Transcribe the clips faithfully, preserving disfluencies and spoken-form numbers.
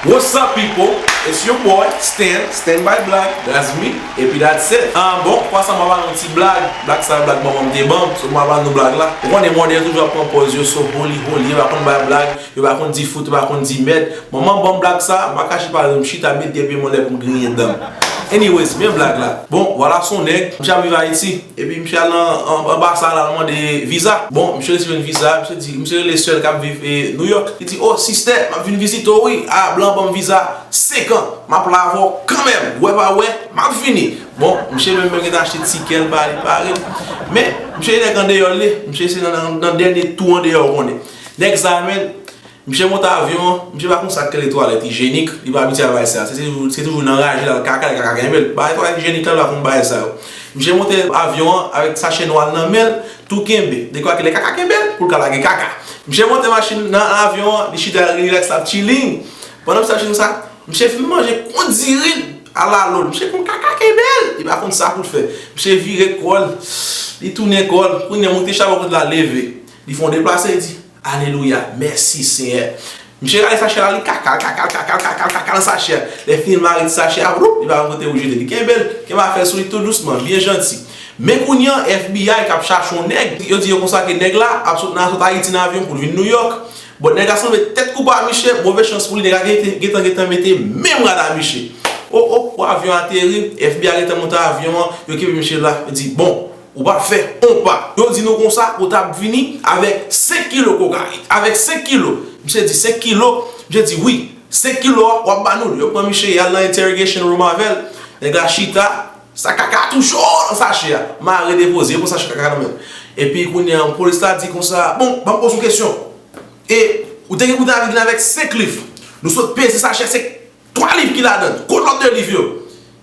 What's up, people? It's your boy, Stan, Stan by Black, that's me, epi that's it. Ah, bon, fwa sa m ap ba nou ti blag, blag sa blag manman m te ban m, so m ap ba nou blag la. Ou konnen mòde yo toujou ap pran pòz yo so holy holy, yo pa konn bay blag, yo pa konn di fout, yo pa konn di mèd. Manman m ban m blag sa, m pa kache pale, m chita met de pye m anlè pou m griyen dan m. Anyways, men blag la. Bon, vwala son nèg, misye ap viv Ayiti. Epi misye al nan an- anbasad la, l mande viza. Bon, misye resevwa yon viza, misye di, misye rele sè l k ap viv e, New York. Li di, "O, sistè, m ap vin vizite w, wi. A, blan ban m viza senk an. M ap la avè w kanmenm. Wè pa wè, m ap vini." Bon, misye menm, menm gentan achte tikè l ba li, pare. Men, misye nèg andeyò l ye. Misye se nan, nan, nan dènye tou andeyò w konnen. Nèg sa, men, Misye monte avyon an, misye pa konn sa k rele twalèt ijyenik, li pa abitye a bagay sa. Se, se, se toujou nan raje l al kaka, li kaka kenbe l. Bagay twalèt ijyenik la, li pa konn bagay sa yo. Misye monte avyon an avèk sachè nwa l nan men l, tou kenbe. Dekwa ke lè kaka kenbe l, pou l ka lage kaka. Misye monte machin nan avyon an, li chita rilaks, l ap chilling. Pandan misye ap chilling sa, misye fin manje yon diri l alalò l. Misye konn kaka kenbe l, li pa konn sa pou l fè. Misye vire kò l, li tounen kò l, kounye a moute chabon kote l al leve. Li fè yon deplase, li di, "Alelouya, mèsi Senyè." Misye rale sachè la, li kaka l, kaka l, kaka l, kaka l, kaka l nan sachè a. Lè fini, l mare ti sachè a, vloup, li pa konn kote pou jete. Li kenbe l, kenbe afè l sou li tou dousman, byen janti. Men kounye a, F B I k ap chache yon nèg, yo di yo konsa ke nèg la ap sot nan, sot Ayiti nan avyon pou l vin Nouyòk. Bon, nèg la sanble tèt koupa misye, move chans pou li, nèg la gentan, gentan, gentan mete menm rad a misye. O, o, pou avyon ateri, F B I gentan monte avyon an, yo kenbe misye la, yo di, "Bon, ou pa fè on pa." Yo di nou konsa, ou t ap vini avèk senk kilo kokayin. Avèk senk kilo. Misye di, "Senk kilo?" Misye di, "Wi, senk kilo a, w ap ba nou l." Yo pran misye, y al nan interrogation room avè l. Nèg la chita, sa kaka tou cho nan sachè a. Mare depoze, yo pran sachè kaka nan men l. Epi kounye a, polis la di konsa, "Bon, ban m poze w kesyon. E, ou te gen pou ta vin avèk senk liv. Nou sot peze sachè, se twa liv ki ladan. Kot lòt de liv yo?"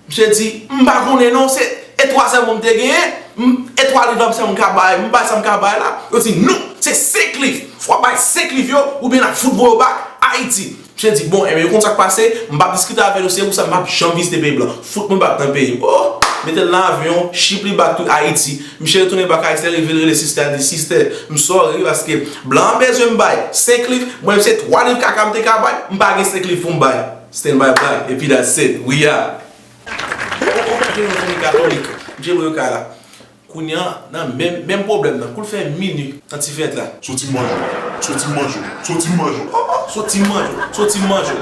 Misye di, "M pa konnen non, se e twa sèlman m te genyen, m, e twa liv la m sèlman m ka bay, m bay sa m ka bay la." Yo di, "Non, se senk liv. Fò w bay senk liv yo, oubyen n ap fout voye w bak Ayiti." Misye di, "Bon, ebyen, yo konn sa k pase, m p ap diskite avè yo, se pou sa m p ap janm vizite peyi blan. Fout mwen bak nan peyi m." O, mete l nan avyon, chip li bak tou Ayiti. Misye retounen bak Ayiti, lè rive l rele sistè a, di, "Sistè, m sòri paske blan an bezwen m bay senk liv, mwen se twa liv kaka m te ka bay, m pa gen senk liv pou m bay." Stand by Black, epi that's it, we out. Ou, ou, ou pa gen yon fanmi katolik, m je mwen yo ka la. Kounye a, nan menm, menm pwoblèm nan, kou l fè mini nan ti fèt la. Soti manje, soti manje, soti manje, soti manje, soti manje.